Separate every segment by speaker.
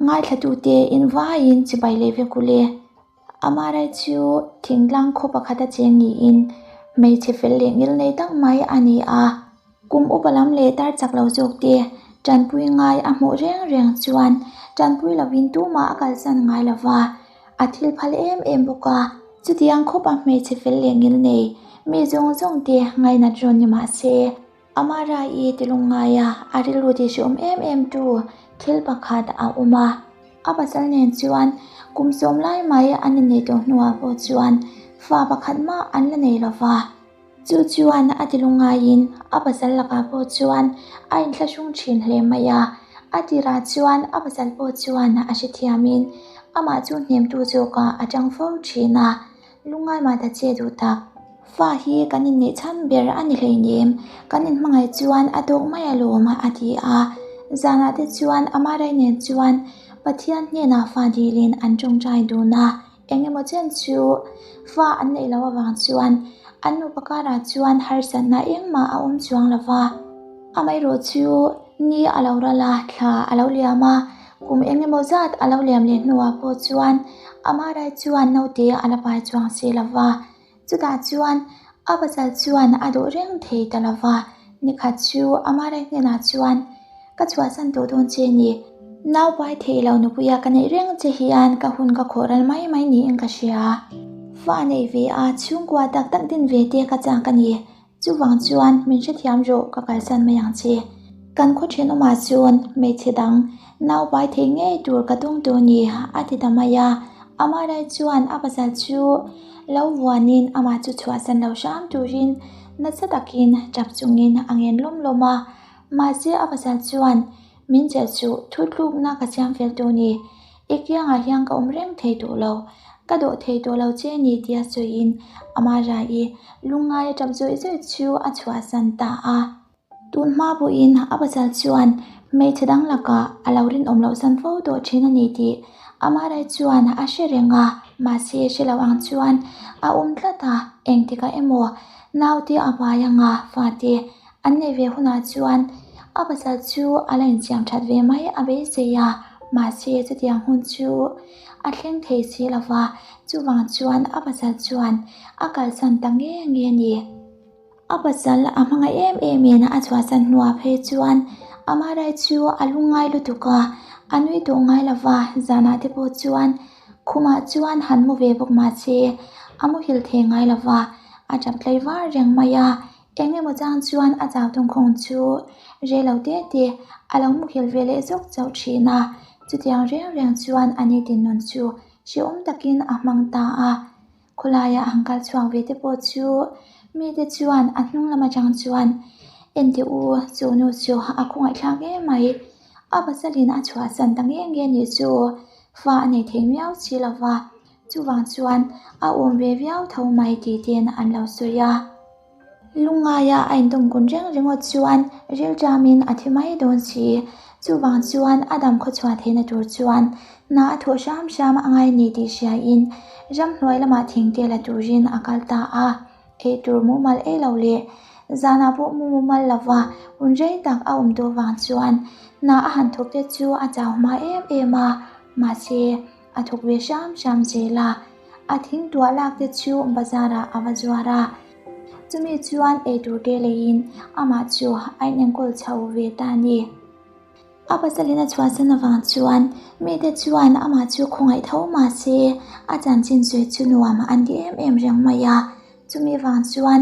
Speaker 1: Ngaithlatute in vaiin chibai leh vek u le. Amarai chu thingtlang khaw pakhata cheng niin hmeichhe fel leh ngil nei tak mai a ni a. Kum upa lam leh tar chak lo zawk te tanpui ngai a hmuh reng reng chuan tanpui lovin tumah a kalsan ngai lo va, a thil phal em em bawk a. Chutiang khawpa hmeichhe fel leh ngil nei mi zawng zawng te ngainat rawn ni mah se, Amara-i ti lungngai a, a rilru tih hreawm em em tu thil pakhat a awm a. A pasal nen chuan kum sawm lai mai an inneih tawh hnuah pawh chuan fa pakhat mah an la nei lo va. Chu chuan a ti lungngaiin a pasal lakah pawh chuan a inthlahrung thin hle mai a. A tirah chuan a pasal pawh chuan a hrethiamin amah chu hnemtu zawkah a tang fo thin a. Lungngai mah ta che duh tak. Fa hi kan inneih chhan ber a ni hleinem, kan inhmangaih chuan a tawk mai alawm a ti a. Zanah te chuan Amarai nen chuan Pathian hnenah fa dilin an tawngtai dun a. Eng emaw chen chu fa an neih loh avang chuan an nupa karah chuan harsatna engmah a awm chuang lo va. Amaherawh chu ni a lo ral a, thla a lo liam a, kum eng emaw zat a lo liam leh hnuah pawh chuan Amarai chuan naute a la pai chuang si lo va. Chutah chuan a pasal chuan a duh reng thei ta lo va, nikhat chu Amarai hnenah chuan, Ka chhuahsan tawh dawn che ni. Nau pai thei lo nupuia ka neih reng che hian ka hun ka khawh ral mai mai niin ka hria. Fa nei ve a, chhungkua tak tak din ve te ka chak a ni. Chuvang chuan min hrethiam rawh ka kalsan mai ang che. Kan khaw thenawmah chuan hmeichhe dang nau pai thei ngei tur ka tawng tawh ni a ti ta mai a. Amarai chuan a pasal chu lo vuanin amah chu chhuahsan lo hram turin nasa takin tap chungin a ngen lawm lawm a. Mahse a pasal chuan min chelh chu thu tlukna ka siam fel tawh ni. I kiangah hian ka awm reng thei tawh lo, ka dawh thei tawh lo che ni tia sawiin Amara-i lungngai a tap zawih zawih chu a chhuahsan ta a. Tun hma pawhin a pasal chuan hmeichhe dang lakah a lo rinawm loh san fo tawh thin a ni tih Amara-i chuan a hre reng a, mahse hre lo ang chuan a awm tlat a, engtikah emaw naute a vai anga fate An neih ve hunah chuan a pasal chu a la insiam that ve mai a beisei a, mahse chutiang hun chu a thleng thei si lo va, chuvang chuan a pasal chuan a kalsan ta nge nge a ni. A pasal a hmangaih em emin a chhuahsan hnuah phei chuan Amarai chu a lungngai lutuk a, a nui tawh ngai lo va, zanah te pawh chuan khumah chuan han mu ve bawk mahse a muhil thei ngai lo va, a tap tlai var reng mai a. Eng emaw chang chuan a chau tawngkhawng chu rei lo te te a lo muhil ve leh zawk chauh thin a, chutiang reng reng chuan a ni tinnun chu hrehawm takin a hmang ta a. Khawlaia han kal chhuak ve te pawh chu mite chuan a hnung lam atang chuan Enteh u, chu nu chu a khawngaihthlak em mai, a pasalin a chhuahsan ta nge nge nih chu fa a nei thei miau si lo va, chuvang chuan a awm ve viau tho mai tih ten an lo sawi a. Lungngaia a intawmkun reng ringawt chuan rilṭamin a thi mai dawn si. Chuvang chuan a dam khawchhuah theihna tur chuan hna a thawh hram hram a ngai ni tih hriain ramhnuai lamah thingte la turin a kal ta a. Eitur mumal ei lo leh zanah pawh mu mumal lova hun rei tak a awm tawh vang chuan hna a han thawk te chu a chau hma em em a, mahse a thawk ve hram hram zel a. A thing tuah lak te chu bazar ah a va zuar a, chumi chuan eitur te leiin amah chu a inenkawl chho ve ta a ni. A pasalin a chhuahsan avang chuan mite chuan amah chu khawngaih tho mah se a chanchin sawi chu nuam an ti em em reng mai a, chumi vang chuan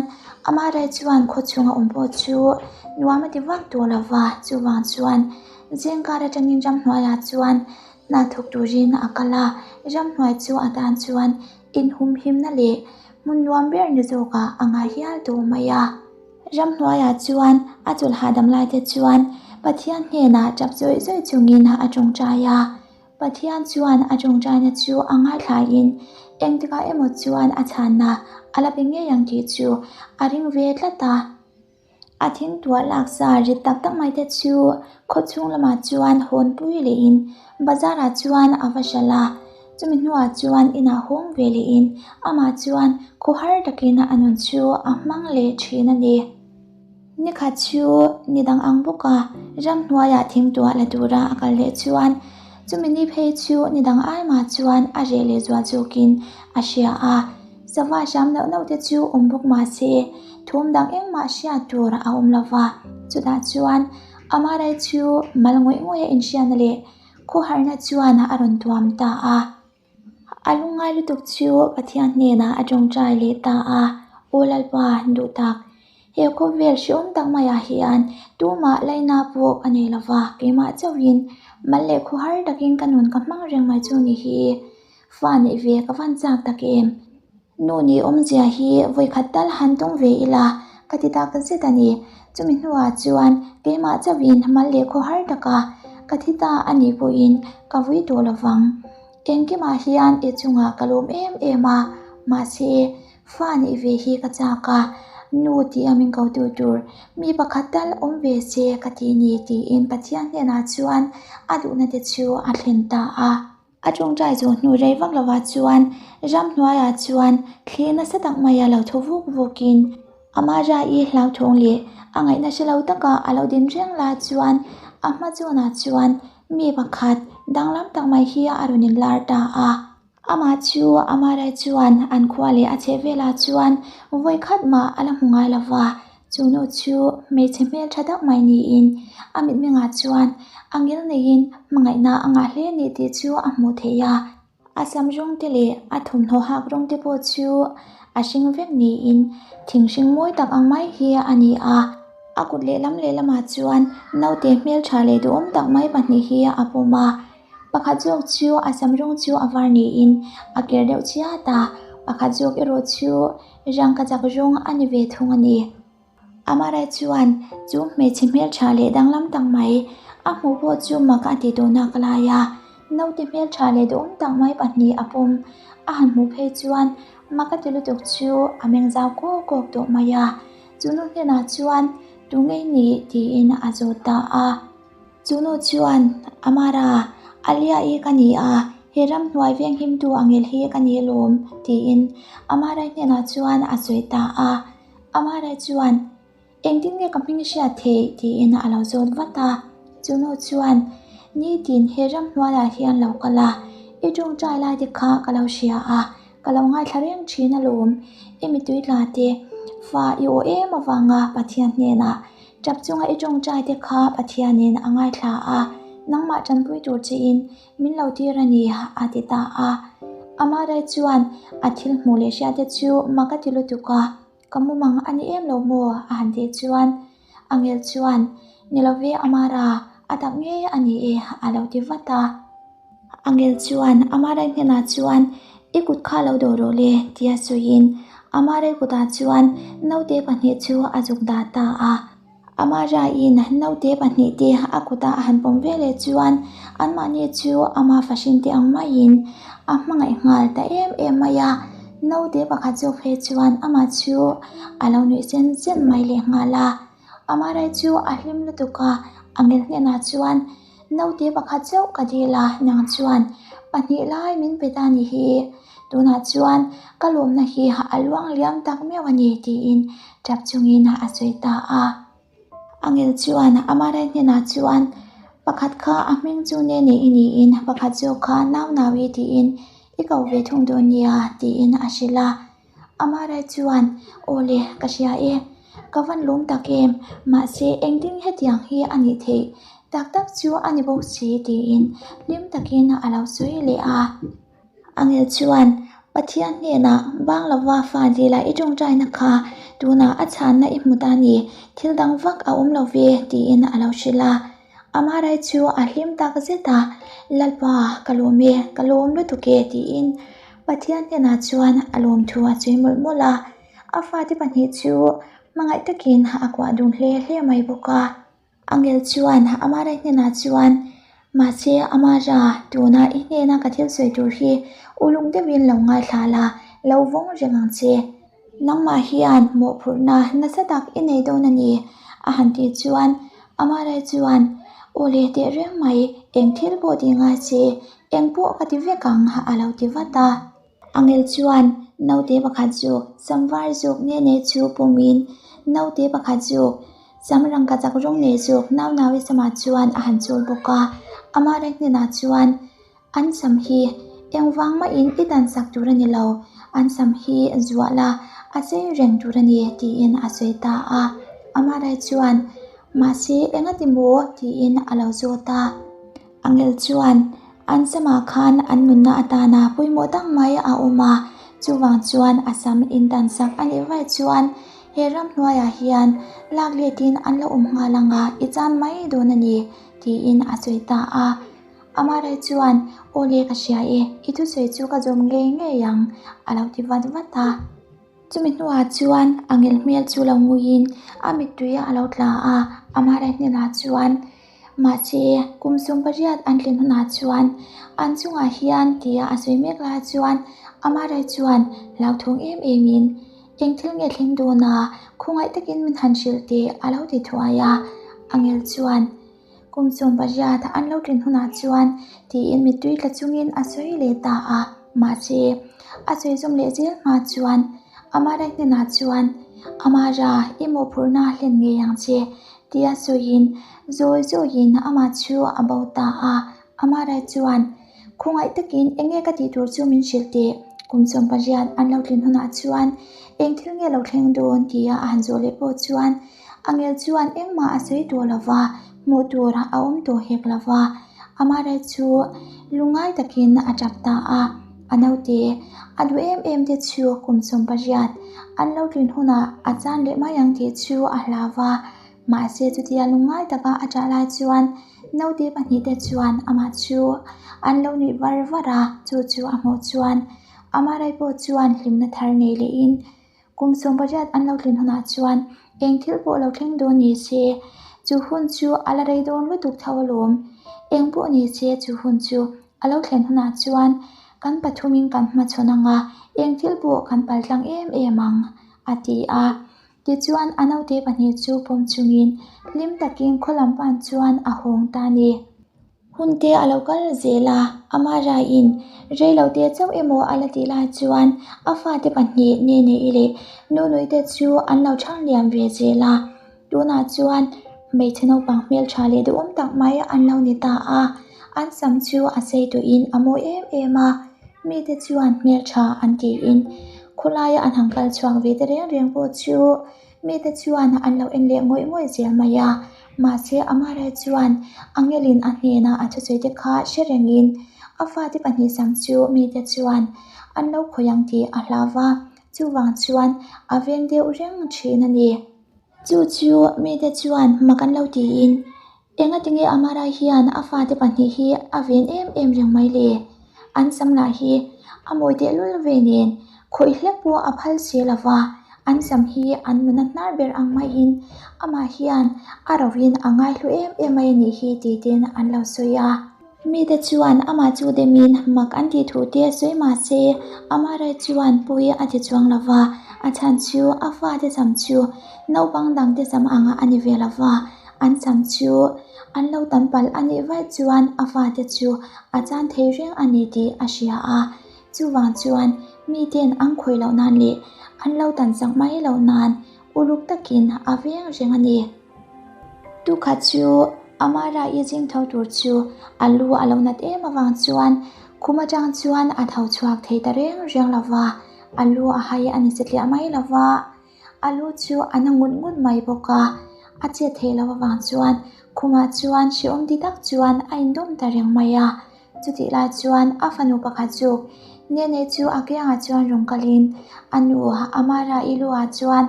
Speaker 1: amah rai chuan khawchhunga awm pawh chu nuam a ti vak tawh lo va, chuvang chuan zingkar atangin ramhnuaiah chuan Hna thawk turin a kal a, ramhnuai chu a tan chuan inhumhimna leh hmun nuam ber ni zawkah a ngai hial tawh mai a. Ramhnuaiah chuan a chawlh hahdam laite chuan Pathian hnenah tap zawih zawih chungin a tawngtai a. Pathian chuan a tawngtaina chu a ngaithlaiin engtikah emaw chuan a chhanna a la pe ngei ang tih chu a ring ve tlat a. A thing tuah lak sa rit tak tak mai te chu khaw chhung lamah chuan hawn pui lehin bazar ah chuan a va hralh a, chumi hnuah chuan inah hawng ve lehin amah chuan khaw har takin a nun chu a hmang leh thin a ni. Nikhat chu ni dang ang bawk a, ramhnuaiah thing tuah la tura a kal leh chuan. Chumi ni phei chu ni dang ai mah chuan a reh leh zual zawkin a hria a, sava hram neuh neuh te chu awm bawk mah se thawm dang engmah hriat tur a awm lo va. Chutah chuan Amarai chu mal ngawih ngawih a inhriatna leh khawharna chuan a rawn tuam ta a. A lungngai lutuk chu Pathian hnenah a tawngtai leh ta a, Aw Lalpa, duh tak, he khawvel hrehawm tak maiah hian tumah laina pawh ka nei lo va, keimah chauhin mal leh khawhar takin ka nun ka hmang reng mai chu ni hi. Fa neih ve ka van chak tak em? Nu nih awmzia hi vawikhat tal han tawng ve ila ka ti tak zet a ni. Chumi hnuah chuan keimah chauhin mal leh khawhar taka ka thi ta a nih pawhin ka vui tawh lo vang. Engkimah hian i chungah ka lawm em em a, mahse fa nih ve hi ka chak a, nu tih a min ko tu tur mi pakhat tal awm ve se ka ti ni tiin Pathian hnenah chuan a duhna te chu a thlen ta a. A tawngtai zawh hnu rei vak lovah chuan ramhnuaiah chuan thli nasa tak maia lo thaw vuk vukin Amara-i hlauthawng leh a ngaihna hre lo taka a lo din reng lai chuan a hma zawnah chuan mi pakhat danglam tak mai hi a rawn inlar ta a. Amah chu Amara chuan an khua leh a chheh velah chuan vawi khat mah a la hmu ngai lo va, Chu nu chu hmeichhe hmel tha tak mai niin a mitmengah chuan a ngil neiin hmangaihna a ngah hle ni tih chu a hmuh theih a. A sam rawng te leh a thawmhnaw hak rawng te pawh chu a hring vek niin thing hring mawi tak ang mai hi a ni a. A kut lehlam lehlamah chuan naute hmeltha leh duhawm tak mai pahnih hi a pawm a. Pakhat zawk chu a sam rawng chu a var niin a ker deuh chiat a, pakhat zawk erawh chu Rangka chak rawng a ni ve thung a ni. Amara chuan chu hmeichhe hmeltha leh danglam tak mai a hmuh pawh chu mak a ti tawh nak lai a, naute hmeltha leh duhawm tak mai pahnih a pawm a han hmuh phei chuan mak a ti lutuk chu a meng zau kawk kawk tawh mai a. Chu nu hnenah chuan tu ngei ni tiin a zawt ta a. Chu nu chuan, Amara, Alia-i ka ni a, he ramhnuai venghimtu a ngel hi ka ni alawm, tiin Amara-i hnenah chuan a sawi ta a. Amara-i chuan, Engtin nge ka hming i hriat theih? tiin a lo zawt vat a. Chu nu chuan, Nitin he ramhnuaiah hian lo kal a, i tawngtai lai te kha ka lo hria a, ka lo ngaithla reng thin alawm, i mitui tla te, fa i aw em avanga Pathian hnenah Tap chunga i tawngtai te kha Pathianin a ngaithla a, nangmah tanpui tur chein min lo tir a ni, a ti ta a. Amarai chuan a thil hmuh leh hriat te chu mak a ti lutuk a, Ka mumang a ni em lo maw? a han tih chuan Angel chuan, Ni lo ve Amara, a tak ngei a ni e, a lo ti vat a. Angel chuan Amarai hnenah chuan, I kut kha lo dawh rawh le, tia sawiin Amarai kutah chuan naute pahnih chu a zuk dah ta a. Amaraiin naute pahnih te a kutah a han pawm veleh chuan anmahni chu ama fahrin te ang maiin a hmangaih nghal ta em em mai a. Naute pakhat zawk phei chuan amah chu a lo nuih zen zen mai lehnghal a. Amarai chu a hlim lutuk a, Angel hnenah chuan, Naute pakhat chauh ka dil a, nang chuan pahnih lai min pe ta ni hi, tunah chuan ka lawmna hi a luang liam tak meuh a ni tiin tap chungin a sawi ta a. Angel chuan Amarai hnenah chuan, Pakhat kha a hming chu Nene i niin pakhat zawk kha Nau Nau-i tiin i ko ve thung dawn nia tiin a hrilh a. Amara chuan, Aw le, ka hria e. Ka van lawm tak em? Mahse, engtin hetiang hi a nih theih tak tak chu a ni bawk si tiin hlim takin a lo sawi leh a. Angel chuan, Pathian hnenah bang lova fa dila i tawngtaina kha tunah a chhanna i hmu ta ni, thil dang vak a awm lo ve tiin a lo hrilh a. Amarai chu a hlim tak zet a, Lalpa, ka lawm e, ka lawm lutuk e tiin Pathian hnenah chuan a lawmthu a sawi mawlh mawlh a, a fate pahnih chu hmangaih takin a kuah dun hle hle mai bawk a. Angel chuan Amara hnenah chuan, Mahse, Amara, tuna i hnena ka thil sawi tur hi uluk deuhin lo ngaithla la, lo vawng reng ang che. Nangmah hian mawhphurhna nasa tak i nei dawn a ni, a han tih chuan Amara chuan, Aw le teh reng mai, eng thil pawh tih ngai che, Eng pawh ka ti vek ang a lo ti vat a. Angel chuan naute pakhat zawk sam var zawk nge nei chu pawmin naute pakhat zawk sam rangkachak rawng nei zawk nau nau-i samah chuan a han chawl bawk a. Amara hnenah chuan, An sam hi engvang mahin i dan sak tur a ni lo, an sam hi zuah la, a sei reng tur a ni, tiin a sawi ta a. Amara chuan, Mahse, engati maw? tiin a lo zawt a. Angel chuan, An samah khan an nunna atana pawimawh tak mai a awm a, chuvang chuan a sam indan sak a nih vaih chuan he ramhnuaiah hian lak letin an lo awm nghal ang a, i chan mai dawn a ni, tiin a sawi ta a. Amare chuan, Aw le ka hria e, i thusawi chu ka zawm ngei ngei ang, a lo ti vat vat a. Chumi hnuah chuan a ngel hmel chu lo nguiin a mittui a lo tla a, Amare hnenah chuan, Mahse, kum 80 an tlin hunah chuan an chungah hian tia a sawi mek lai chuan Amare chuan hlauthawng em emin, Eng thil nge thleng dawn a, khawngaih takin min han hrilh teh, a lo ti thuai a. Angel chuan, Kum 80 an lo tlin hunah chuan tiin mittui tla chungin a sawi leh ta a, mahse a sawi zawm leh zel hma chuan Amara hnenah chuan, Amara, i mawhphurhna hlen ngei ang che, tia sawiin zawi zawiin amah chu a bo ta a. Amara chuan, Khawngaih takin eng nge ka tih tur chu min hrilh teh, kum 80 an lo tlin hunah chuan eng thil nge lo thleng dawn tia a han zawh leh pawh chuan Angel chuan engmah a sawi tawh lo va, hmuh tur a awm tawh hek lo va. Amare chu lungngai takin a tap ta a, a naute a duh em em te chu kum 80 an lo tlin hunah a chan leh mai ang tih chu a hlau va. Mahse chutia lungngai taka a tah lai chuan naute pahnihte chuan amah chu an lo nuih var var a, chu chu a hmuh chuan Amare pawh chuan hlimna thar nei lehin Kum 80 an lo tlin hunah chuan eng thil pawh lo thleng dawn ni se, chu hun chu a la rei dawn lutuk tho alawm. Eng pawh ni se chu hun chu a lo thlen hunah chuan kan pathumin kan hmachhawn ang a, eng thil pawh kan paltlang em em ang, a ti a. Tichuan a naute pahnih chu pawm chungin hlim takin khaw lam pan chuan a hawng ta a ni. Hun te a lo kal zel a, ama raiin rei lo te chauh emaw a la tih lai chuan a fate pahnih Nenei leh Nunui te chu an lo thang liam ve zel a, tunah chuan hmeichhe naupang hmeltha leh duhawm tak mai an lo ni ta a, an sam chu a sei tawhin a mawi em em a, mite chuan hmeltha an tiin khawlaia an han kal chhuak ve ta reng reng pawh chu Mite chuan an lo en leh ngawih ngawih zel mai a, mahse Amara chuan Angelin a hnena a thusawi te kha hre rengin a fate pahnih sam chu mite chuan an lo khawih ang tih a hlau va, chuvang chuan a veng deuh reng thin a ni. Chu chu mite chuan mak an lo tiin Engatinge Amara hian a fate pahnih hi a ven em em reng mai le? An sam lah hi a mawi tehlul ve nen khawih hlek pawh a phal si lo va, an sam hi an nuna hnar ber ang maiin amah hian a roin a ngaihlu em em mai a nih hi tih ten an lo sawi a. Mite chuan amah chu demin mak an tih thu te sawi mah se Amara chuan pawi a ti chuang lo va, a chhan chu a fate sam chu naupang dangte sam anga a ni ve lo va. An sam chu an lo tam palh a nih vaih chuan a fate chu a chan thei reng a ni tih a hria a, chuvang chuan miten an khawih loh nan leh an lo tan chak mai loh nan uluk takin a veng reng a ni. Tukhat chu Amara i zing tho tur chu a lu a lo nat em avang chuan khum atang chuan a tho chhuak thei ta reng reng lo va, a lu a hai a ni satliah mai lo va. A lu chu a na ngut ngut mai bawk a, a chet theih loh avang chuan khumah chuan hrehawm ti tak chuan a indawm ta reng mai a. Chutih lai chuan a fanu pakhat chu Nene chu a kiangah chuan rawn kalin a nu Amara i luah chuan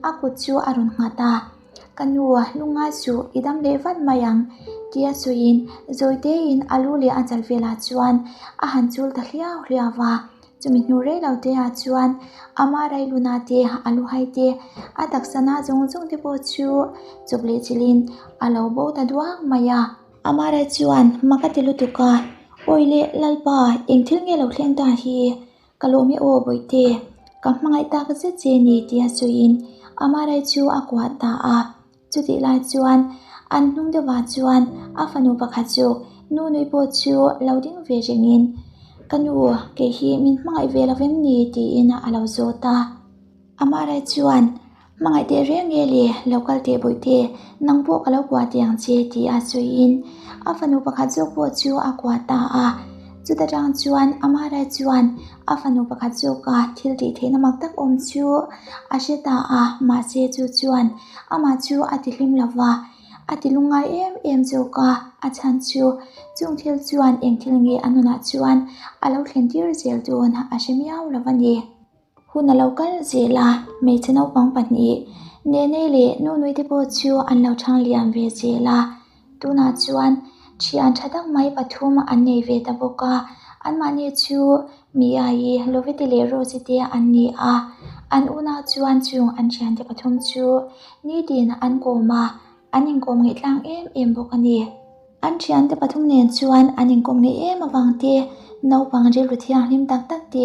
Speaker 1: a kut chu a rawn nghat a, Ka nu, lungngai suh, i dam leh vat mai ang, tia sawiin zawitein a lu leh a chal velah chuan a han chul ta hliau hliau a. Chumi hnu rei lo te ah chuan ama railuna te, a luhai te, a taksa na zawng zawng te pawh chu chawp leh chilhin a lo bo ta duak mai a. Ama rai chuan mak a ti lutuk a, Awi leh Lalpa, eng thil nge lo thleng ta hi? Ka lawm e aw Bawihte, ka hmangaih tak zet che ni tia sawiin ama rai chu a kuah ta a. Chutih lai chuan an hnung deuhah chuan a fanu pakhat chu nu nui pawh chu lo ding ve rengin, Ka nu, kei hi min hmangaih ve lo vem ni? tiin a lo zawt a. Amah rai chuan, Hmangaih teh reng nge le, lo kal teh bawihte, nang pawh ka lo kuah teh ang che ti a sawiin a fanu pakhat zawk pawh chu a kuah ta a. Chuta tang chuan Amara chuan a fanu pakhat zawka thil tih theihna mak tak awm chu a hre ta a, mahse chu chuan amah chu a ti hlim lo va, a ti lungngai em em zawk a, a chhan chu chung thil chuan eng thil nge a nunah chuan a lo thlen tir zel dawn a hre miau lo a ni. Hun a lo kal zel a, hmeichhe naupang pahnih Nenei leh Nunui te pawh chu an lo thang lian ve zel a, tunah chuan thian tha tak mai pathum an nei ve ta bawk a, anmahni chu Mia-i, Loveti leh Rose-i te an ni a, an unau chuan chung an thiante pathum chu nitin an kawm a, an inkawm ngei tlang em em bawk a ni. An thiante pathum nen chuan an inkawm ngei em avang te, naupang rilru thianghlim tak tak te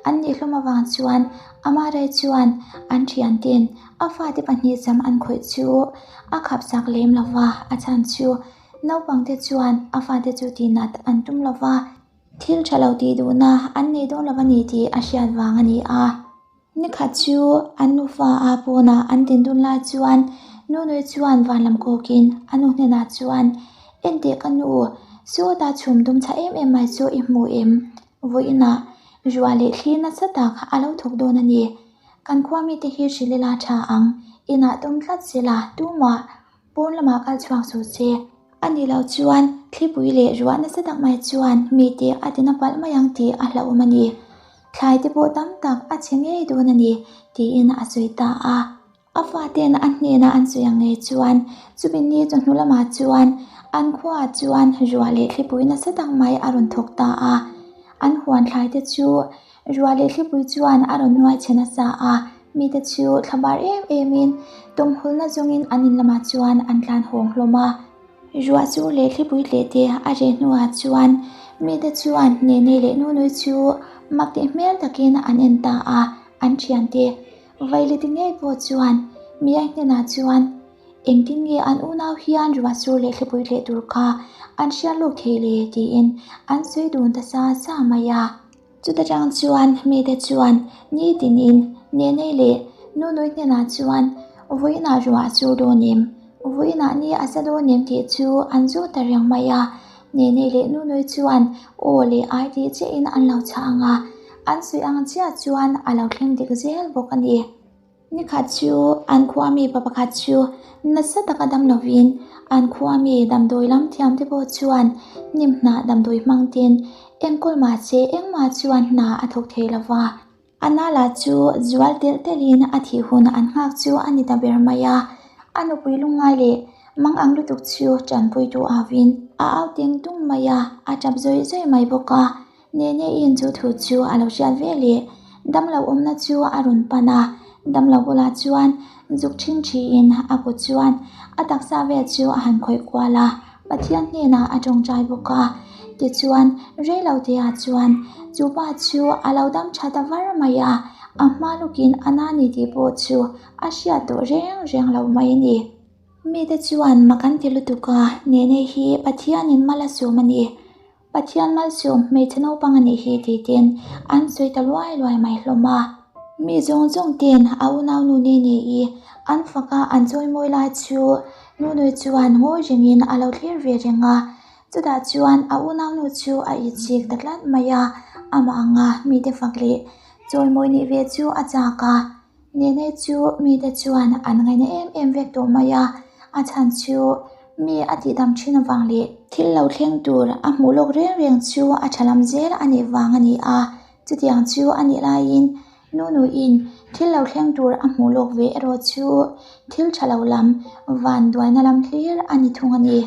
Speaker 1: an nih hlawm avang chuan Amarai chuan an thianten a fate pahnih sam an khawih chu a khap sak lem lo va, a chhan chu naupangte chuan a fate chu tihnat an tum lo va, thil tha lo tih duhna an nei dawn lo a ni tih a hriat vang a ni a. Nikhat chu an nufa a pawnah an din dun lai chuan Nunui chuan van lam kawkin a nu hnenah chuan, Enteh ka nu, sawta chhum dum chha em em mai chu i hmu em? Vawiinah ruah leh thli nasa tak a lo thawk dawn a ni. Kan khua mite hi hrilh ila tha ang, inah tum tlat sela tumah pawn lamah kal chhuak suh se. A nih loh chuan thlipui leh ruah nasa tak mai chuan mite a tina palh mai ang tih a hlauhawm a ni. Thlai te pawh tam tak a chhe ngei dawn a ni, tiin a sawi ta a. A faten a hnena an sawi ang ngei chuan chumi ni chawhnu lamah chuan an khuaah chuan ruah leh thlipui nasa tak mai a rawn thawk ta a. An huan thlai te chu ruah leh thlipui chuan a rawn nuai chhe nasa a, mite chu thlabar em emin tumhulna zawngin an in lamah chuan an tlan hawng hlawm a. Ruah chu leh thlipui tleh te a reh hnuah chuan mite chuan Nene leh Nunui chu mak tih hmel takin an en ta a, an thiante Vaileti ngei pawh chuan Mia hnenah chuan engtin nge an unau hian ruah sur leh thlipui tleh tur kha an hriat lawk thei le tiin an sawi dun ta sa sa mai a. Chuta tang chuan mite chuan nitinin Nenei leh Nunui hnenah chuan vawiinah ruah a sur dawn em? Vawiinah ni a sa dawn em tih chu an zawt ta reng mai a. Nenei leh Nunui chuan aw leh ai tih chiahin an lo chhang a, an sawi ang chiah chuan a lo thleng dik zel bawk a ni. Nikhat chu an khua mi pa pakhat chu nasa taka dam lovin an khua mi damdawi lam thiam te pawh chuan hnim hnah damdawi hmang ten enkawl mahse engmah chuan hna a thawk thei lo va. A nala chu zual telh telhin a thih hun an nghak chu a ni ta ber mai a, a nupui lungngai leh mang ang lutuk chu tanpuitu avin a au teng tung mai a, a tap zawih zawih mai bawk a. Nene-in chu thu chu a lo hriat ve leh damlo awmna chu a rawn pan a, damlo bulah chuan zuk ṭhin ṭhiin a kut chuan a taksa vel chu a han khawih kual a, Pathian hnenah a ṭawngṭai bawk a. Tichuan, reilo teah chuan chu pa chu a lo dam ṭha ta var mai a, a hma lawkin a na ni tih pawh chu a hriat tawh reng reng lo mai a ni. Mite chuan mak an ti lutuk a, Nene hi Pathianin mal a sawm a ni. Pathian malsawm hmeichhe naupang a nih hi tih ten an sawi ta luai luai mai hlawm a. Mi zawng zawng ten a unaunu Nene-i an fak a an chawi mawi lai chu Nunui chuan ngawi rengin a lo thlir ve reng a. Chutah chuan a unaunu chu a itchik ta tlat mai a, amah anga mite fak leh chawi mawi nih ve chu a chak a. Nene chu mite chuan an ngaina em em vek tawh mai a, a chhan chu mi a tihdam thin avang leh thil lo thleng tur a hmuh lawk reng reng chu a tha lam zel a nih vang a ni a, chutiang chu a nih laiin Nunuin thil lo thleng tur a hmuh lawk ve erawh chu thil tha lo lam vanduaina lam hlir a ni thung a ni.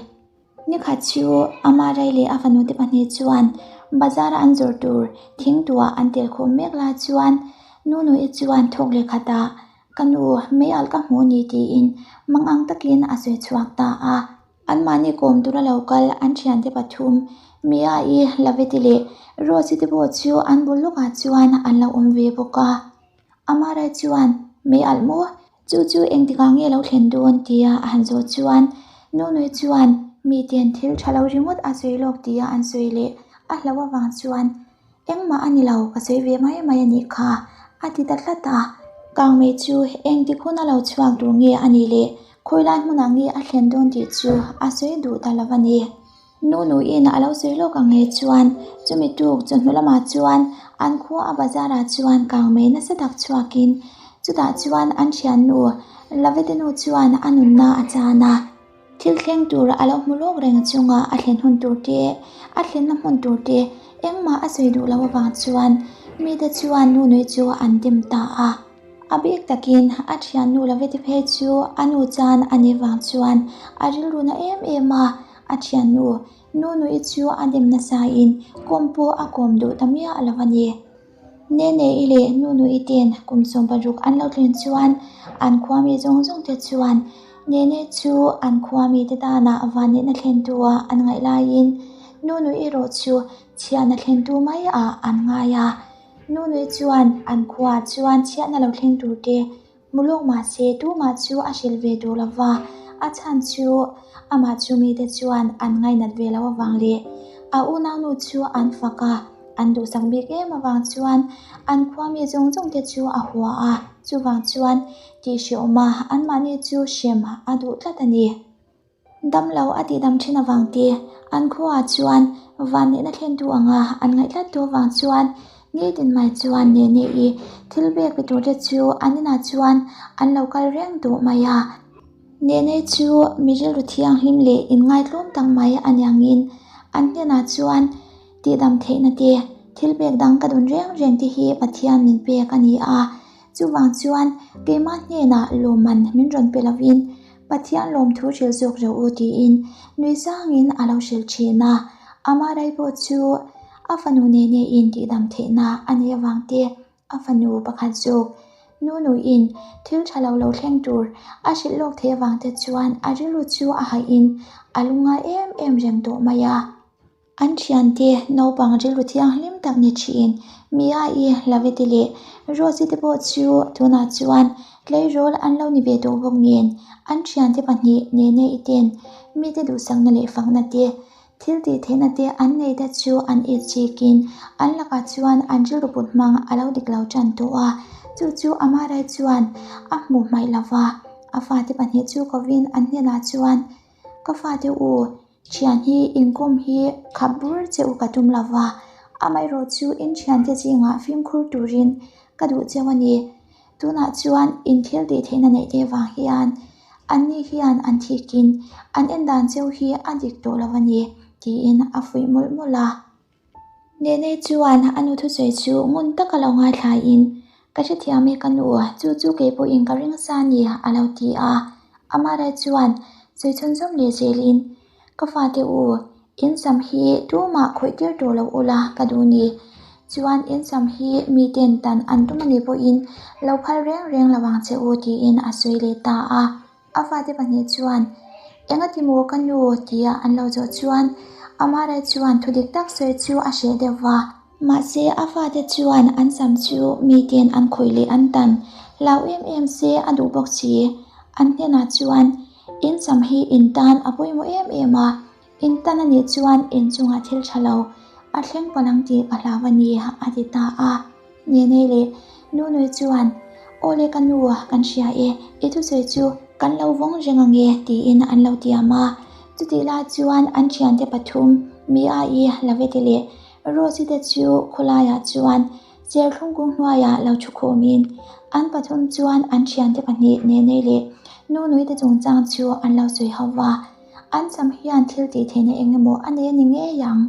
Speaker 1: Nikhat chu ama rei leh a fanute pahnih chuan bazar a an zawrh tur thingtuah an tel khawm mek lai chuan Nunui chuan thawk leh khatah ka nu mei alh ka hmu ni tiin mangang takin a sawi chhuak ta a. Anmahni kawm tura lo kal an thiante pathum Mia-i, Laveti leh Rose-i te pawh chu an bul lawkah chuan an lo awm ve bawk a. Amara chuan, Mei alh maw? Chu chu engtikah nge lo thlen dawn? tia a han zawh chuan Nunui chuan miten thil tha lo ringawt a sawi lawk tia an sawi leh a hlauh avang chuan, Engmah a ni lo, ka sawi ve mai mai a nih kha, a ti ta tlat a. Kangmei chu engtik huna lo chhuak tur nge a nih leh khawilai hmunah nge a thlen dawn tih chu a sawi duh ta lo a ni. Nu nuin a lo sawi lawk ang nge chuan chumi tuk chawhnu lamah chuan an khua a bazar ah chuan kangmei nasa tak chhuakin chutah chuan an thiannu Lavete nu chuan a nunna a chan a. Thil thleng tur a lo hmu lawk reng chunga a thlen hun tur te, a thlenna hmun tur te engmah a sawi duh loh avang chuan mite chuan nu nui chu an dem ta a. A bik takin a thiannu Laveti phei chu a nu chan a nih vang chuan a rilru na em em a, a thiannu nu nui chu a dem nasain kawm pawh a kawm duh ta miah lo a ni. Nene-i leh Nunu-i ten kum 16 an lo tlin chuan an khua mi zawng zawng te chuan Nene chu an khua mi te tana vanneihna thlentu ah an ngaih laiin Nunu-i erawh chu chhiatna thlentu mai ah an ngai a. Nunu-i chuan an khua chuan chhiatna lo thleng tur te Hmu lawk mahse tumah chu a hrilh ve duh lo va, a chhan chu amah chu mite chuan an ngainat ve loh avang leh a unaunu chu an fak a, an duhsak bik em avang chuan an khua mi zawng zawng te chu a hua a, chuvang chuan tihhrehawma anmahni chu hrem a duh tlat a ni. Damlo a tihdam thin avang te, an khuaah chuan vanneihna thlentu anga an ngaih tlat tu avang chuan nitin mai chuan Nene-i thil bek pe turte chu an inah chuan an lo kal reng duh mai a. Nene chu mi rilru thianghlim leh inngaitlawm tak mai a niangin an hnenah chuan tihdam theihna te, thil pek dang ka dawn reng reng te hi Pathian min pek a ni a, chuvang chuan keimah hnenah lawmman min rawn pe lovin Pathian lawmthu hrilh zawk rawh u tiin nui sangin a lo hrilh thin a, ama rai pawh chu a fanu nene in tihdam theihna a nih avang te a fanu pakhat zawk nu nuin thil tha lo lo thleng tur a hrilh lawk theih avang te chuan a rilru chu a haih in a lungngai em em reng tawh mai a. An thiante naupang rilru thianghlim tak ni thin Mia-i, Laveti leh Rose-i te pawh chu tunah chuan tleirawl an lo ni ve tawh bawk nen an thiante pahnih Nene-i ten mite duhsakna leh fakna te, thil tih theihna te an nei te chu an it chikin an lakah chuan an rilru put hmang a lo dik lo tan tawh a, chu chu Amarai chuan a hmuh hmaih lo va, a fate pahnih chu kovin an hnenah chuan, Ka fate u, Thian hi inkawm hi khap bur che u ka tum lo va, amaherawh chu in thiante zingah fimkhur turin ka duh cheu a ni. Tunah chuan in thil tih theihna neih te vang hian anni hian an thikin an en dan cheu hi a dik tawh lo a ni, tiin a fuih mawlh mawlh a. Nene chuan a nu thusawi chu ngun taka lo ngaithlain, Ka hrethiam e ka nu, chu chu kei pawhin ka ring sa a ni, a lo ti a. Amara chuan sawi chhunzawm leh zelin, Ka fate u, in sam hi tumah khawih tir tawh lo ula ka duh ni. Chuan in sam hi miten tan an tum a nih pawhin lo phal reng reng lo ang che u, tiin a sawi leh ta a. A fate pahnih chuan, Engati maw ka nu? tia an lo zawh chuan Amara chuan thu dik tak sawi chu a hreh deuh va. Mahse, a fate chuan an sam chu miten an khawih leh an tan hlau em em se a duh bawk si. An hnenah chuan, In sam hi in tan a pawimawh em em a, in tan a nih chuan in chungah thil tha lo a thleng palh ang tih ka hlau a ni, a ti ta a. Nene leh Nunui chuan, Aw le ka nu, kan hria e, i thusawi chu kan lo vawng reng ang e, tiin an lo tiam a. Chutih lai chuan an thiante pathum, Mia-i, Laveti leh Rose-i te chu khawlaiah chuan Serthlum kung hnuaiah lo thu khawmin an pathum chuan an thiante pahnih Nene leh Nunui te chungchang chu an lo sawi ho va. An sam hian thil tih theihna eng emaw a nei a ni ngei ang.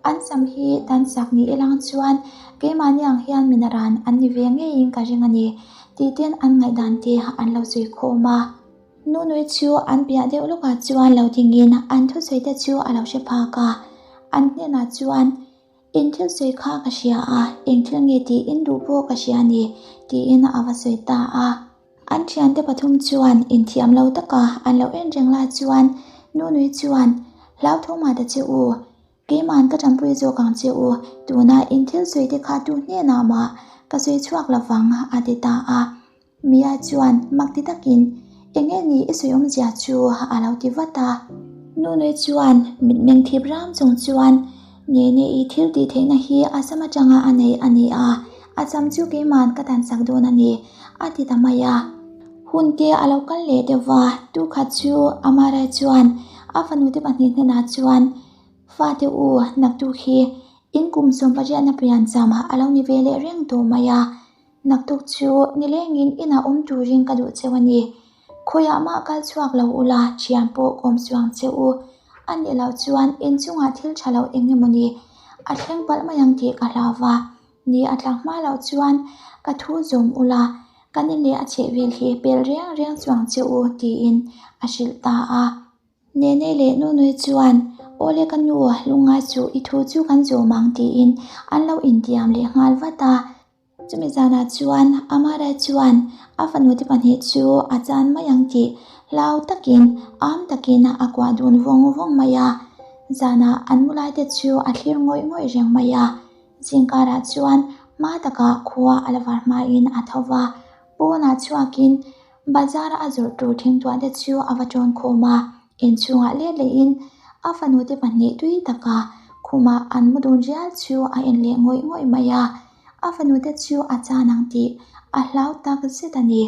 Speaker 1: An sam hi dan sak ni ilang chuan keimahni ang hian min a ran an ni ve ngeiin ka ring a ni tih ten an ngaihdan te an lo sawi khawm a. Nunui chu an piah deuh lawkah chuan lo dingin an thusawi te chu a lo hre phak a, an hnenah chuan In thil sawi kha ka hria a, eng thil nge tih in duh pawh ka hria a ni tiin a va sawi ta a. An thiante pathum chuan inthiam lo taka an lo en reng lai chuan Nunui chuan, Hlauthawng mah ta che u, keima'n ka tanpui zawk ang che u, tuna in thil sawi te kha tu hnenah mah ka sawi chhuak lo vang, a ti ta a. Mia chuan mak ti takin, Eng nge ni i sawi awmzia chu? a lo ti vat a. Nunui chuan mitmeng thip ram chung chuan, Nene i thil tih theihna hi a sam atanga a nei a ni a. A sam chu keiman ka tansak dawn a ni, a ti ta mai a. Hun te a lo kal leh deuh va, tukhat chu Amara chuan a fanute pahnih hnenah chuan, Fate u, naktuk hi in kum sawmpariatna piancham a lo ni ve leh reng tawh mai a. Naktuk chu nilengin inah awm turin ka duh cheu a ni. Khawiah mah kal chhuak lo ula thian pawh kawm chuang che u. A nih loh chuan inchungah thil tha lo eng emaw ni a thleng palh mai ang tih ka hlau va. Ni a tlak hma loh chuan ka thu zawm ula kan in leh a chhehvel hi pel reng reng chuang che u tiin a hrilh ta a. Nene leh Nunui chuan, Awle ka nu, lungngai chu i thu chu kan zawm ang tiin an lo intiam leh nghal vat a. Chumi zanah chuan Amara chuan a fanute pahnih chu a chan mai ang tih hlau takin am takin a kuah dun vawng vawng mai a. Zanah an mu laite chu a thlir ngawih ngawih reng mai a. Zingkarah chuan hma takah khua a la var hmain a tho va, pawnah chhuakin Bazar a zawrh tur thingtuah te chu a va tawn khawm a, inchhungah let lehin a fanute pahnih tui taka khumah an mu dun rial chu a en leh ngawih ngawih mai a, a fanute chu a chan ang tih a hlau tak zet a ni.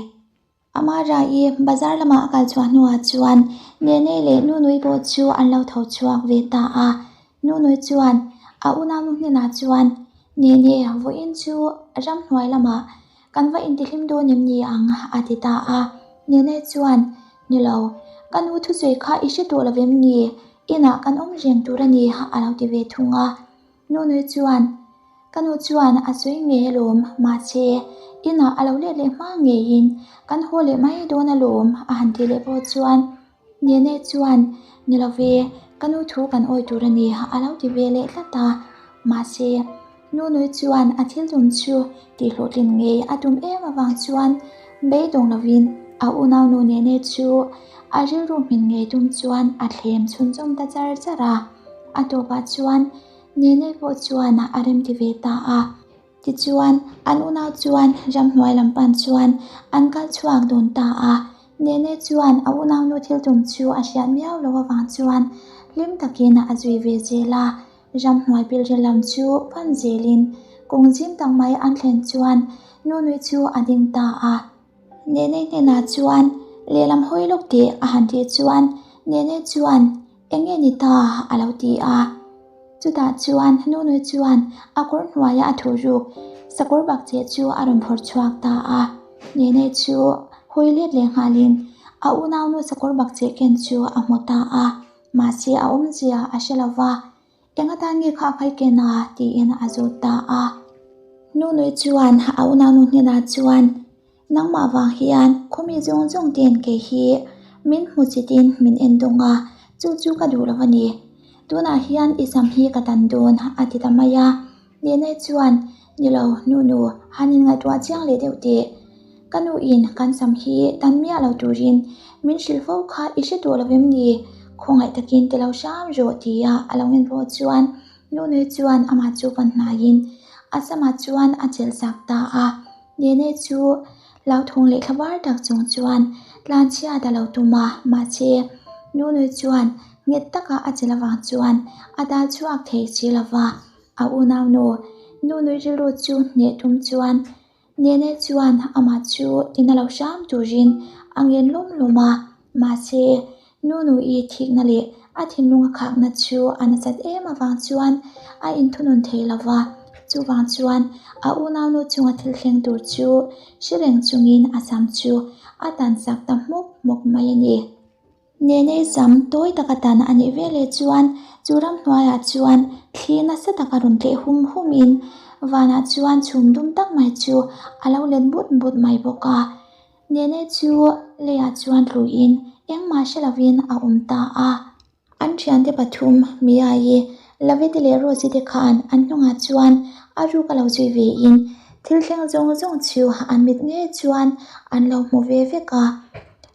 Speaker 1: Amara-i bazar lamah a kal chhuah hnuah chuan Nene leh Nunui pawh chu an lo tho chhuak ve ta a, Nunui chuan a unaunu hnenah chuan, Nene, vawiin chu ramhnuai lamah Kan va intihlim dawn em ni ang? a ti ta a. Nene chuan, Ni lo, ka nu thusawi kha i hre tawh lo em ni? Inah kan awm reng tur a ni, a lo ti ve thung a. Nunui chuan, Ka nu chuan a sawi ngei alawm, mahse, inah a lo let leh hma ngeiin kan haw leh mai dawn alawm, a han ti leh pawh chuan Nene chuan, Ni lo ve, ka nu thu kan awi tur a ni, a lo ti ve leh tlat a. Mahse, Nunui chuan a thil tum chu tihhlawhtlin ngei a tum em avang chuan beidawng lovin a unaunu Nene chu a rilru hmin ngei tum chuan a thlem chhunzawm ta char char a. A tawpah chuan Nene pawh chuan a remti ve ta a. Tichuan, an unau chuan ramhnuai lam pan chuan an kal chhuak dun ta a. Nene chuan a unaunu thil tum chu a hriat miau loh avang chuan hlim takin a zui ve zel a. Ramhnuai pilril lam chu pan zelin kawng zim tak mai an thlen chuan Nunui chu a ding ta a. Nene hnenah chuan lehlam hawi lawk teh a han tih chuan Nene chuan Eng nge ni ta? a lo ti a. Chutah chuan Nunui chuan a kawr hnuaia a thuh ruk sakawr bakcheh chu a rawn phawrh chhuak ta a. Nene chu hawi let leh nghalin a unaunu sakawr bakcheh ken chu a hmu ta a. Mahse a awmzia a hre lo va, Eng atan nge kha a kai ken a? tiin a zawt ta a. Nunui chuan a unaunu hnenah chuan, Nangmah vang hian khawmi zawng zawng ten kei hi min hmu chitin min en dawng a, chu chu ka duh lo a ni. Tunah hian i sam hi ka tan dawn, a ti ta mai a. Nenei chuan, Ni lo, Nunu, han inngaihtuah chiang leh deuh teh. Ka nuin kan sam hi tan miah lo turin min hrilh fo kha i hre tawh lo em ni? Khawngaih takin ti lo hram rawh, tia a lo en pawh chuan Nunui chuan amah chu pan hnaiin a samah chuan a chelh sak ta a. Nene chu hlauthawng leh thlabar tak chung chuan tlanchhiat a lo tum a, mahse Nunui chuan nghet taka a chelh avang chuan a dal chhuak thei si lo va, a unaunu Nunui rilru chu hneh tum chuan Nene chuan amah chu tina lo hram turin a ngen lawm lawm a, mahse Nunui thikna leh a thinlung a khakna chu a nasat em avang chuan a inthunun thei lo va, chuvang chuan a unaunu chunga thil thleng tur chu hre reng chungin a sam chu a tan sak ta hmawk hmawk mai a ni. Nenei sam tawi taka tan a nih veleh chuan chu ramhnuaiah chuan thli nasa taka rawn tleh hum humin vanah chuan chhum dum tak mai chu a lo let but but mai bawk a. Nene chu leiah chuan tluin engmah hre lovin a awm ta a. An thiante pathum, Mia-i, Lavete leh Rose-i te khan an hnungah chuan a ruk a lo zui vein thil thleng zawng zawng chu an mit ngei chuan an lo hmu ve vek a.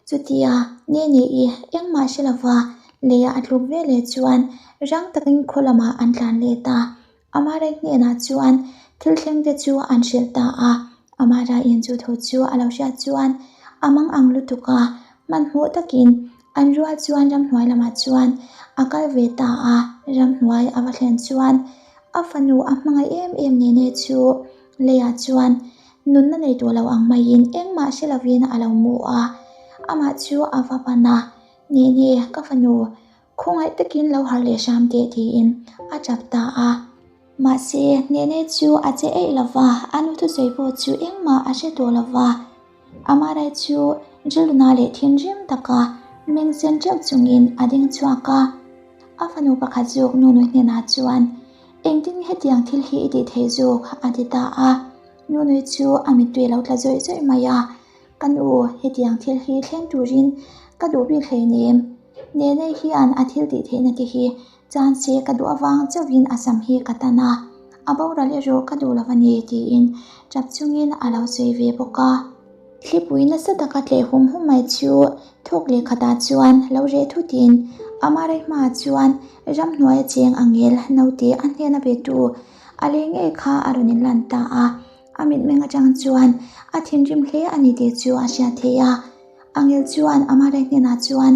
Speaker 1: Chutia Nene-i engmah hre lova leiah a tluk veleh chuan rang takin khaw lamah an tlan let a. Amara hnenah chuan thil thleng te chu an hrilh ta a, Amara in chu thu chu a lo hriat chuan a mang ang lutuk a, hmanhmawh takin an rual chuan ramhnuai lamah chuan a kal ve ta a, ramhnuai a va thlen chuan a fanu a hmangaih em em nene chu Leiah chuan nunna nei tawh lo ang maiin engmah hre lovin a lo mu a, amah chu a va pan a, Nene, ka fanu, khawngaih takin lo harh leh hram teh tiin a tap ta a. Mahse, Nene chu a che eih lo va, a nu thusawi pawh chu engmah a hre tawh lo va. Amarai chu rilruna leh thinrim taka meng sen teuh chungin a ding chhuak a. A fanu pakhat zawk Nunui hnenah chuan, Engtin hetiang thil hi i tih theih zawk? a ti ta a. Nunui chu a mittui a lo tla zawih zawih mai a, Ka nu, hetiang thil hi thleng turin ka duh bik hleinem. Nenei hian a thil tih theihna te hi chan se ka duh avang chauhin a sam hi ka tan a, a boral erawh ka duh lo a ni, tiin tap chungin a lo sawi ve bawk a. Thlipui nasa taka tleh hum hum mai chu thawk leh khatah chuan lo reh thutin Amara hmaah chuan ramhnuaia cheng angel naute a hnena betu a lei ngei kha a rawn inlan ta a, a mitmeng atang chuan a thinrim hle a ni tih chu a hriat theih a. Angel chuan Amara hnenah chuan,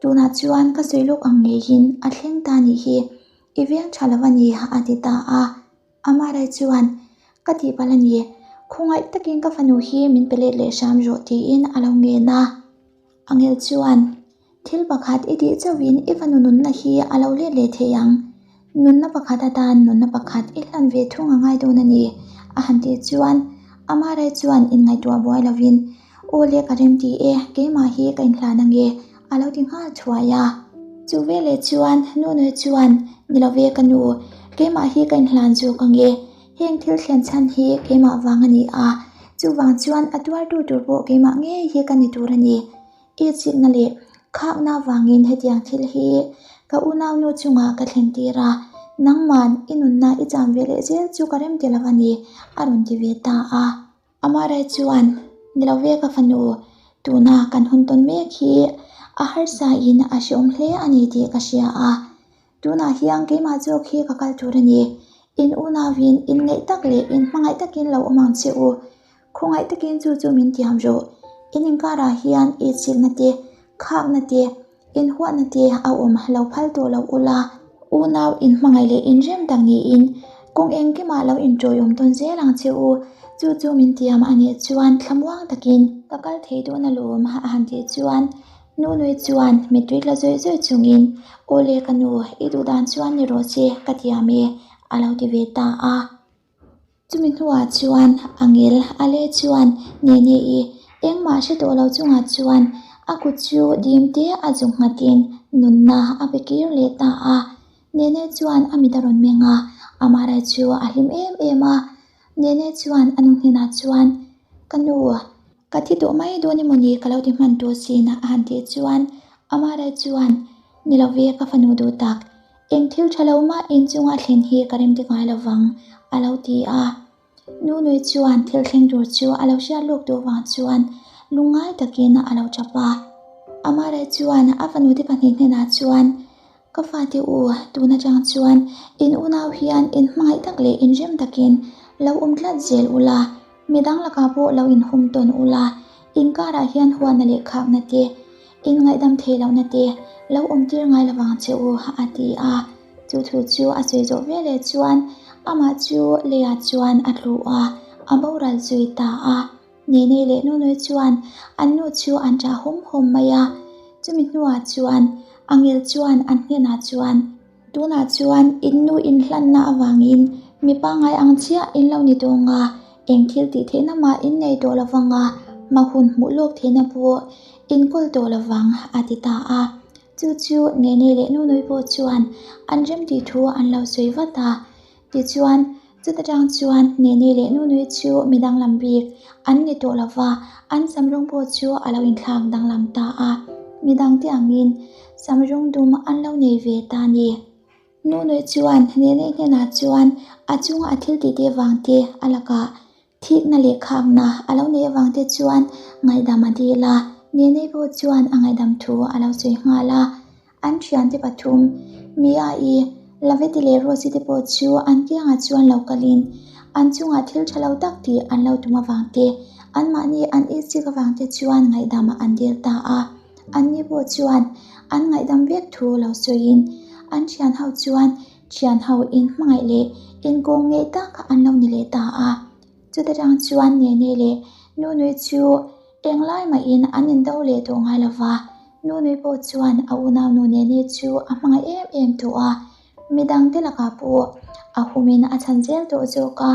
Speaker 1: Tunah chuan ka sawi lawk ang ngeiin a thleng ta nih hi, i veng tha lo a ni a ti ta a. Amarai chuan, Ka tihpalh a ni, khawngaih takin ka fanu hi min pe let leh hram rawh tiin a lo ngen a. Angel chuan, Thil pakhat i tih chauhin i fanu nunna hi a lo let leh thei ang. Nunna pakhat atan nunna pakhat i hlan ve thung a ngai dawn a ni, a han tih chuan Amarai chuan inngaihtuah buai lovin, Aw le ka rem ti e, keimah hi ka inhlan ange, a lo ti nghal thuai a. Chu veleh chuan Nunui chuan, Ni lo ve ka nu, keimah hi ka inhlan zawk ange, heng thil thlen chhan hi keimah vang a ni a, chuvang chuan a tuartu tur pawh keimah ngei hi ka ni tur a ni. I chikna leh khakna vangin hetiang thil hi ka unaunu chungah ka thlen tir a, nangman i nunna i cham ve leh zel chu ka rem ti lo a ni, a rawn ti ve ta a. Amarai chuan, Ni lo ve ka fanu, tuna kan hun tawn mek hi a harsa in a hreawm hle a ni tih ka hria a. Tunah hian keimah zawk hi ka kal tur a ni. In unauin in ngaih tak leh in hmangaih takin lo awm ang che u. Khawngaih takin chu chu min tiam rawh. In inkarah hian itsikna te, khakna te, Inhuahna te a awm lo phal tawh lo ula, unau inhmangaih leh inrem tak niin kawng engkimah lo inṭawiawm tawn zel ang che u. Chu chu min tiam a nih chuan thlamuang takin ka kal thei dawn alawm a han tih chuan Nunui chuan mittui tla zawih zawih chungin Aw le ka nu, i duh dan chuan ni rawh che ka tiam e a lo ti ve ta a. Chumi hnuah chuan Angel a leh chuan Nene-i engmah hre tawh lo chungah chuan a kut chu dim te a zuk nghatin nunna a pe kir leh ta a. Nene chuan a mit a rawn meng a, Amara chu a hlim em em a. Nene chuan a nu hnenah chuan, Ka nu, ka thi tawh mai dawn emaw ni ka lo ti hman tawh sin a han tih chuan Amara chuan, Ni lo ve ka fanu duh tak, Eng thil tha lo mah inchunga thlen hi ka remti ngai lo vang, a lo ti a. Nunui chuan thil thleng tur chu a lo hriat lawk duh vang chuan lungngai takin a lo tap a. Amara chuan a fanute pahnih hnenah chuan, Ka fate u, tun atang chuan in unau hian in hmangaih tak leh inrem takin lo awm tlat zel ula, midang lakah pawh lo inhum tawn ula, inkarah hian huatna leh khakna te, In ngaihdam thei lohna te lo awm tir ngai lovang che u, a ti a. Chu thu chu a sawi zawh veleh chuan amah chu leiah chuan a tlu a, a boral zui ta a. Nenei leh Nunui chuan an nu chu an ṭah hawm hawm mai a. Chumi hnuah chuan Angel chuan an hnenah chuan, Tunah chuan in nu inhlanna avangin mi pangngai ang chiah in lo ni dawn a, eng thil tih theihna mah in nei tawh lo vang a, hma hun hmuh lawk theihna pawh in kawl tawh lo vang, a ti ta a. Chu chu Nenei leh Nunui pawh chuan an remtih thu an lo sawi vat a. Tichuan, chuta tang chuan Nenei leh Nunui chu mi danglam bik an ni tawh lo va, an sam rawng pawh chu a lo inthlak danglam ta a, mi dangte angin sam rawng dum an lo nei ve ta a ni. Nunui chuan Nenei hnenah chuan a chunga a thil tih te vang te a lakah thikna leh khakna a lo neih avang te chuan ngaihdam a dil a, Nenei pawh chuan a ngaihdam thu a lo sawi nghal a. An thiante pathum, Mia-i, Laveti leh Rosie te pawh chu an kiangah chuan lo kalin an chungah thil tha lo tak tih an lo tum avang te, anmahni an itsik avang te chuan ngaihdam an dil ta a. Anni pawh chuan an ngaihdam vek thu lo sawiin an thianho chuan thianho inhmangaih leh inkawm ngeih tak an lo ni leh ta a. Chuta tang chuan Nene leh Nunui chu englai mahin an indo leh tawh ngai lo va, Nunui pawh chuan a unaunu Nene chu a hmangaih em em tawh a, midangte lakah pawh a humin a chhan zel tawh zawk a,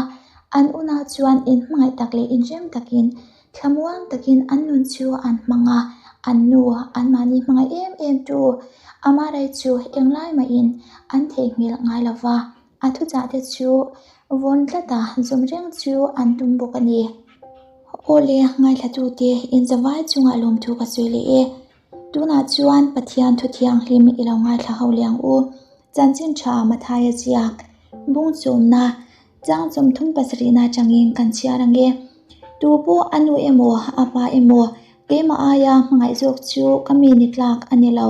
Speaker 1: an unau chuan inhmangaih tak leh inrem takin Thlamuang takin an nun chu an hmang a, an nu anmahni hmangaih em em tu Amarai chu englai mahin an theihnghilh ngai lo va, a thuchah te chu vawn tlata zawm reng chu an tum bawk a ni. Awle, ngaithlatute inzavai chungah lawmthu ka sawi leh e. Tunah chuan Pathian thu thianghlim i lo ngaithla ho leh ang u. Chanchin tha Mathaia ziak, bung chawmna, chang chawmthum pasarihna atangin kan chhiar ang e. Tu pawh a nu emaw a pa emaw keimah aia hmangaih zawk chu ka mi ni tlak a ni lo.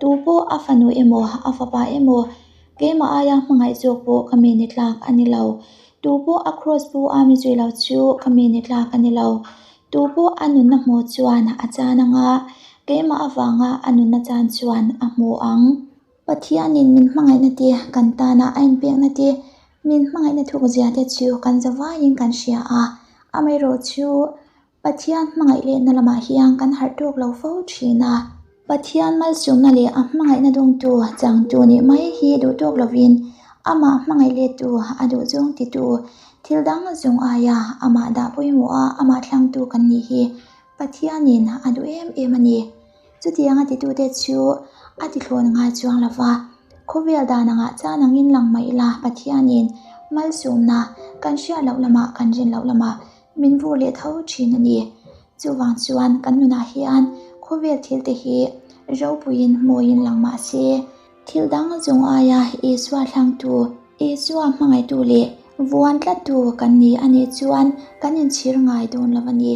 Speaker 1: Tu pawh a fanu emaw a fapa emaw keimah aia hmangaih zawk pawh ka mi ni tlak a ni lo. Tu pawh a kraws pu a mi zui lo chu ka mi ni tlak a ni lo. Tu pawh a nunna hmuh chuan a chan ang a, keimah avanga a nunna chan chuan a hmu ang. Pathianin min hmangaihna te, kan tana a inpekna te, min hmangaihna thukzia te chu kan zavaiin kan hria a. Amaherawhchu, Pathian hmangaih lehna lamah hian kan harh tawk lo fo thin a. Pathian malsawmna leh a hmangaihna dawngtu changtu nih mai hi duh tawk lovin, amah hmangaih lettu, a duhzawng titu, thil dang zawng aia amah dah pawimawh a amah thlangtu kan nih hi Pathianin a duh em em a ni. Chutianga titute chu a tithlawn ngai chuang lo va, khawvel dan angah chan angin lang mah ila Pathianin malsawmna kan hriat loh lamah kan rin loh lamah min vur leh tho thin a ni. Chuvang chuan kan nunah hian khawvel thil te hi ropuiin mawiin lang mah se, thil dang zawng aia Isua thlangtu, Isua hmangaihtu leh vuan tlattu kan ni a nih chuan kan inchhir ngai dawn lo a ni.